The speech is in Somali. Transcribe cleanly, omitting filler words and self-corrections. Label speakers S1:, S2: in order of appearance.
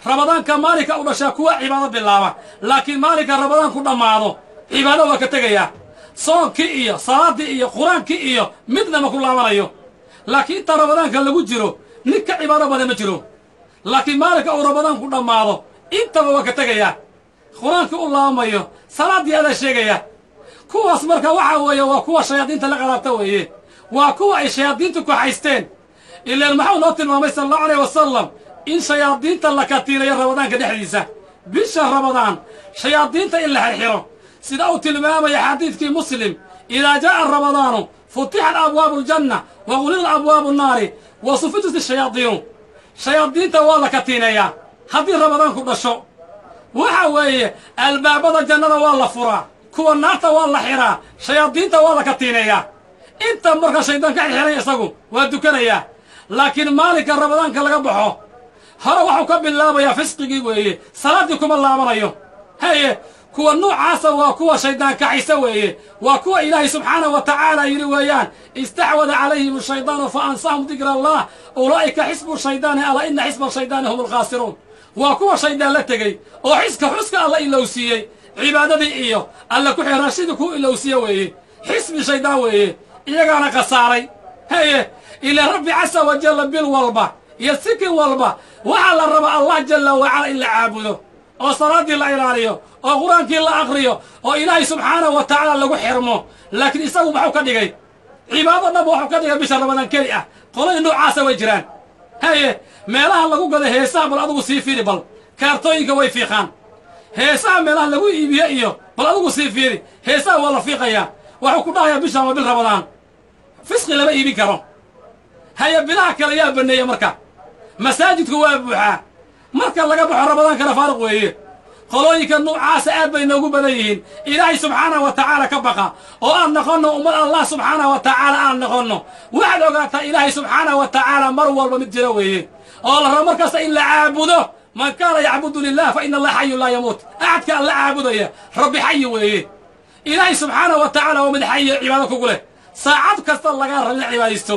S1: Ramadaanka maalinka u dhashaa kuwa cibaado bilaaba, laakiin maalinka Ramadaanku dhammaado cibaado waa ka tegayaa. Soonkii iyo salaaddii iyo qur-aankii iyo midna ma ku laabanayo. Laakiin inta Ramadaanka lagu jiro ninka cibaado badan ma jiro, laakiin maalinka uu Ramadaanku dhammaado intaba waa ka tegayaa, qur-aankii u laabamayo, salaaddii adaa sheegaya. Kuwaas marka waxaa weeye waa kuwa shayaadiinta la qaraabta weeye, waa kuwa ay shayaadiintu kaxaysteen. Ilaan maxuu noo tilmaamay sala allahu alayh wasalam in shayaadiinta la katiinayo Ramadaanka dhexdiisa, bisha Ramadaan shayaadiinta in la xirxiro, sida uu tilmaamaya xadiidkii Muslim: idaa jaa'a Ramadaanu futixat abwaabu aljanna wa qulilat abwaabu nnaari wa sufitat shayaadiinu. Shayaadiinta waa la katiineeyaa haddii Ramadaanku dhasho. Waxa weeye albaabada jannada waa la furaa, kuwa naarta waa la xiraa, shayaadiinta waa la katiineeyaa. Inta marka shaydaan ka xirxiray isagu waa dukanayaa, laakiin maalinka Ramadaanka laga baxo hore waxuu ka bilaabayaa fisqigii weeye, salaaddii kuma laabanayo. Haye, kuwa nuucaasa waa kuwa shaydaan kaxaysa weeye, waa kuwa Ilaahay subxaanahu wa tacaala yidhi weeyaan: istaxwada calayhim ashaydaanu fa ansahum dikra allah ulaa'ika xisbu shaydaani alaa ina xisba shaydaani hum alkhaasiruun. Waa kuwa shaydaan la tegey oo xiska xuska alla ilowsiiyey, cibaadadii iyo alla ku xiraashidii kuu ilowsiiye weeye, xisbi shaydaan weeye, iyagaana khasaaray. Haye, ilaa Rabbi casa wajalla bil walba iyo sikin walba waxaa la rabaa Allah jalla wacala in la caabudo, oo salaaddii la ilaaliyo, oo qur-aankii la aqriyo, oo Ilaahay subxaanahu wa tacaala lagu xirmo. Laakiin isagu maxuu ka dhigay? Cibaado dhanba waxuu ka dhigay bisha Ramadaan keli ah. Qoladii noocaasa way jiraan. Haye, meelaha lagu gado heesaha bal adugu sii fiiri, bal kaartooyinka way fiiqaan. Heesaha meelaha lagu iibiye iyo bal adugu sii fiiri, heesaha waa la fiiqayaa. Waxuu ku dhahayaa bishan waa bil Ramadaan, fisqi lama iibin karo. Haye, bilaha kale yaa baneeya? Marka masaajidku waa buuxaa, marka laga baxo Ramadaankana faaruq weeye. Qolooyinka nuucaasa aad bay noogu badan yihiin. Ilaahay subxaanahu wa tacaala ka baqa oo aan noqonno ummad Allah subxaanahu wa tacaala aan noqonno. Waxaad ogaataa Ilaahay subxaanahu wa tacaala mar walba mid jira weeye, oo la rabo markasta in la caabudo. Man kaana yacbudu lilah fa ina allaha xayun laa yamuut. Axadka alla caabudaya Rabbi xayi weeye. Ilaahay subxaanahu wa tacaala waa mid xayi, cibaado kugu leh, saacad kasta lagaa raba in cibaadaysto.